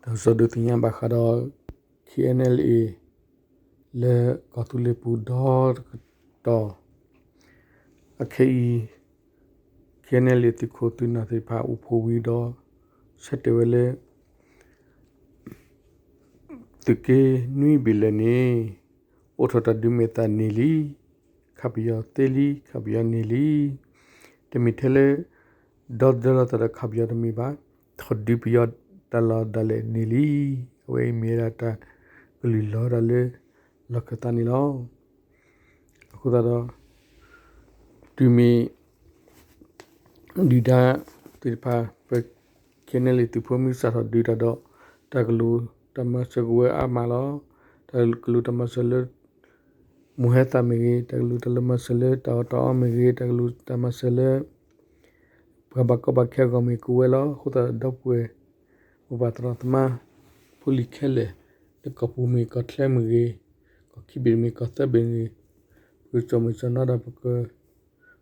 တၢ်ကစီၣ်ဒုးသ့ၣ်ညါဘၣ်ဃးဒီး KNLA လၢကီၢ်သူလ့ၤပူၤဒီတကတီၢ် အခဲအံၤ KNLA သုးခိၣ်သုးနၢ်သ့ၣ်တဖၣ်အိၣ်ဖှိၣ်ဝံၤဒီး ဆၢတဲာ်ဝဲလၢ သုးက့နွံဘ့ၣ်လဲၣ်န့ၣ် အိးထီၣ်တၢ်ဒုးမဲာ်သၣ်န့ၢ်လံ, ခးပယီၤသ့လံ, ခးပယီၤန့ၢ်လံ. တမ့ၢ်ထဲလၢ ဒီသဒၢလီၤသးဒီးခးပယီၤတမ့ၢ်ဘၣ်, ထီၣ်ဒုးပယီၤတၢ်လီၢ်ဒၣ်လဲာ်န့ၢ်လံ. အဝဲအံၤမ့ၢ်ဝဲဒၣ်တၢ်ကလုၢ်လီၤဝဲဒၣ်လၢ လီၢ်ခၢၣ်သးန့ၣ်လီၤ. အဃိသတးဒီး တုၤမ့ၢ် ဒုၣ်ဒါသ့ၣ်တဖၣ် ပ KNLA သုးဖိမ့ၢ်စးထီၣ်ဒုးတၢ်ဒီး တၢ်ကလူၤတၢ်မၤစၢၤကဝဲအါမးလီၤ. တၢ်ကလူၤတၢ်မၤစၢၤလၢ မိၢ်ဟဲသၣ်မ့ၢ်ဂ့ၤ, တၢ်ကလူၤတၢ်လၢမၤစၢၤလၢတၢ်အီၣ်တၢ်အီမ့ၢ်ဂ့ၤ, တၢ်ကလူၤတၢ်မၤစၢၤလၢ ပှၤဘၣ်ကီဘၣ်ခဲအဂီၢ်မ့ၢ်ကဝဲလီၤ. အဃိသတးဒီးဒီပုၢ်ဝဲၢ် မိၢ်ပၢ်သရၣ်သမါ ဖိလံၤခဲလၢာ် လၢကီၢ်ပူၤမ့ၢ်ကီၢ်ချၢမ့ၢ်ဂ့ၤ, ကီၢ်ခံဘ့ၣ်မ့ၢ်ကီၢ်သၢဘ့ၣ်မ့ၢ်ဂ့ၤ, ပကစိာ်မုၢ်စိာ်နံၤဒီးပက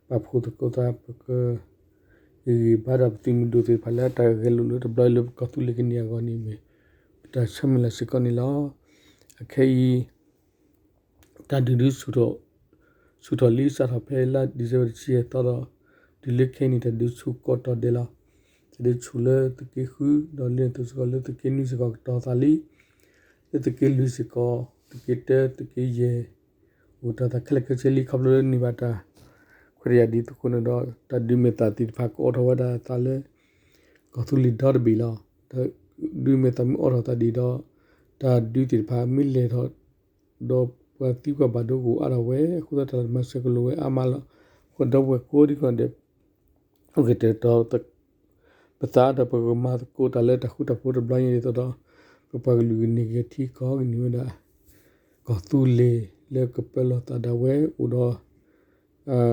ပာ်ဖှိၣ်သကိးသး ပကဂံၢ်ဘါဒီးပသုးမုၢ်ဒိၣ်သ့ၣ်တဖၣ်လၢတၢ်ဂဲၤလိာ်လၢတဘျီလၢပကီၢ်သူလ့ၤကန့ၢ်အဂီၢ်န့ၣ်မ့ၢ် ပတၢ်ဆၢမုၢ်လၢ်စ့ၢ်ကီးန့ၣ်လီၤ. အခဲအံၤ တၢ်ဒုးဒုးဆူၣ်ထီၣ် ဆူၣ်ထီၣ်လံစးထီၣ်ဖဲလါဒံၣ်စ့ဘၢၣ်တဆံယဲၢ်သီဒီး တုၤလၢခဲအံၤန့ၣ် တၢ်ဒုးဆူၣ်ကိးတီၤဒဲးလီၤ. တၢ်ဒုးဆူၣ်လၢသုးက့ဃု ဒီးလၢသုးစ့ၢ်ကီးလၢသုးက့နွံစ့ၢ်ကီးကတီၤသးလံ. လၢသုးက့လွံၢ်စ့ၢ်ကီး သုးက့တၢ သုးက့ယဲၢ် အိၣ်တၢ်သးခဲလၢာ်ခဲဆ့လံ ခီဖျိလၢန့ၢ်ဘၣ်တၢ်ခွဲးတၢ်ယာ်ဒ်သိးအဃိန့ၣ်ဒီး တၢ်ဒုးမဲာ်သၣ်သ့ၣ်တဖၣ်ကအိးထီၣ်ဝဲဒၣ်အသးလၢ ကီၢ်သူလ့ၤဒီတဘ့ၣ်လီၤ. တၢ်ဒုးမဲာ်သၣ်မ့ၢ်အိးထီၣ်သးဒ်ဒီး တၢ်ဒုးသ့ၣ်တဖၣ်မ့ၢ်လဲၤထီၣ် ဒီးပှၤသံပှၤဘၣ်ဒိကအိၣ်အါထီၣ်ဝဲ အဃိသတးတၢ်မၤစၢၤကလိၣ်ဝဲအါမးလီၤ. အဃိဒီပုၢ်ဝဲၢ်ကိးဒံကီၢ်ဒဲး အိၣ်က့ၤတဲာ်တီၤ ပသးဒီးပကမၤသကိးတၢ်လၢတၢ်ဃူတၢ်ဖိးတဘျီညါဒ်သိးဒီး ပပှၤကလုာ်ကန့ၢ်က့ၤထံကီၢ်ကန့ၢ်ဝဲဒၣ် ကီၢ်သူလ့ၤလၢကပၢလီၤသးဒၣ်ဝဲအိၣ်ဒီး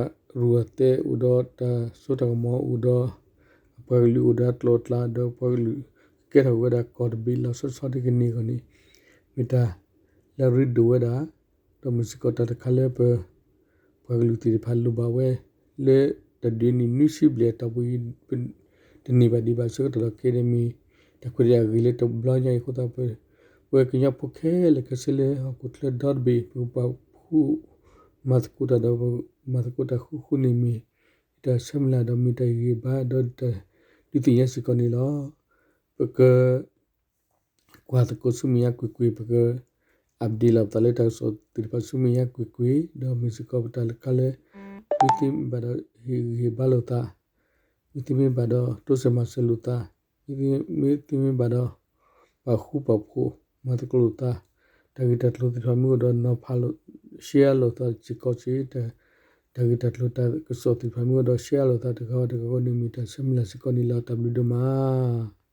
ရူၢ်အသဲအိၣ်ဒီး တၢ်စိတၢ်ကမီၤအိၣ်ဒီး အပှၤကလုာ်အိၣ်ဒီးအကျိၤအကျဲ ဒီးပှၤကလုာ်ကကဲထီၣ်ဝဲဒၣ်ကီၢ်တဘ့ၣ်လီၤဆီဆီဒ်ကန့ၢ်အဂီၢ်န့ၣ် မ့ၢ်တၢ်လၢအရ့ဒိၣ်ဝဲဒၣ် ဒီးမ့ၢ်စ့ၢ်ကီးတၢ်တခါလၢပ ပှၤကလုာ်သ့ၣ်တဖၣ်လိၣ်ဘၣ်ဝဲ လၢတၢ်ဒုးနံၣ်နွံဆံဘျဲၣ်အတီၢ်ပူၤအံၤ တန့ၢ်ဘၣ်ဒံးဘၣ်ဆၢကတီၢ်ဒီးခဲအံၤန့ၣ်မ့ၢ် တၢ်ခွဲးတၢ်ယာ်ဂ့ၤလၢတဘျီညါအံၤအဃိသတး ပဝဲကညီဖိခဲလၢာ်ခဲဆ့လၢဟီၣ်ခိၣ်ချၢဒီတဘ့ၣ် ပကပာ်ဖှိၣ်မၤသကိးတၢ်ဒီး မၤသကိးတၢ်ဃူဃူန့ၣ်မ့ၢ် တၢ်ဆၢမုၢ်လၢ်ဒီးမ့ၢ်တၢ်ဂံၢ်ဘါဒီးတၢ်ဒုးသ့ၣ်ညါစ့ၢ်ကီးန့ၣ်လီၤ. ပက ကွၢ်သကိးဆူမဲာ်ညါကွ့ၢ်ကွ့ၢ် ပက update လီၤပသးလၢတၢ်ကစီၣ်သ့ၣ်တဖၣ်ဆူမဲာ်ညါကွ့ၢ်ကွ့ၢ် ဒီးမ့ၢ်စ့ၢ်ကီးပတၢ်လၢခါလၢ မ့ၢ်သ့မ့ၢ်ဘၣ်ဒီးဟ့ၣ်ဂံၢ်ဟ့ၣ်ဘါလိာ်သး, မ့ၢ်သ့မ့ၢ်ဘၣ်ဒီးတိစၢၤမၤစၢၤလိာ်သး, မ့ၢ်သ့မ့ၢ်ဘၣ်ဒီး ပာ်ဃူပာ်ဖိးမၤသကိးလိာ်သး, တၢ်ဂ့ၢ်တၢ်ကျိၤသ့ၣ်တဖၣ်မ့ၢ်အိၣ်ဒီးနီၤဖးလိာ် share လိာ်သးစ့ၢ်ကီးစ့ၢ်, တၢ်ဂ့ၢ်တၢ်ကျိၤတၢ်ကစီၣ်သ့ၣ်တဖၣ်မ့ၢ်အိၣ်ဒီး share လိာ်သးတဂၤဝဲတဂၤအဂီၢ်န့ၣ်မ့ၢ်တၢ်ဆၢမုၢ်လၢ်စ့ၢ်ကီးန့ၣ်လီၤ. တၢ်ဘျုးဒိၣ်မး.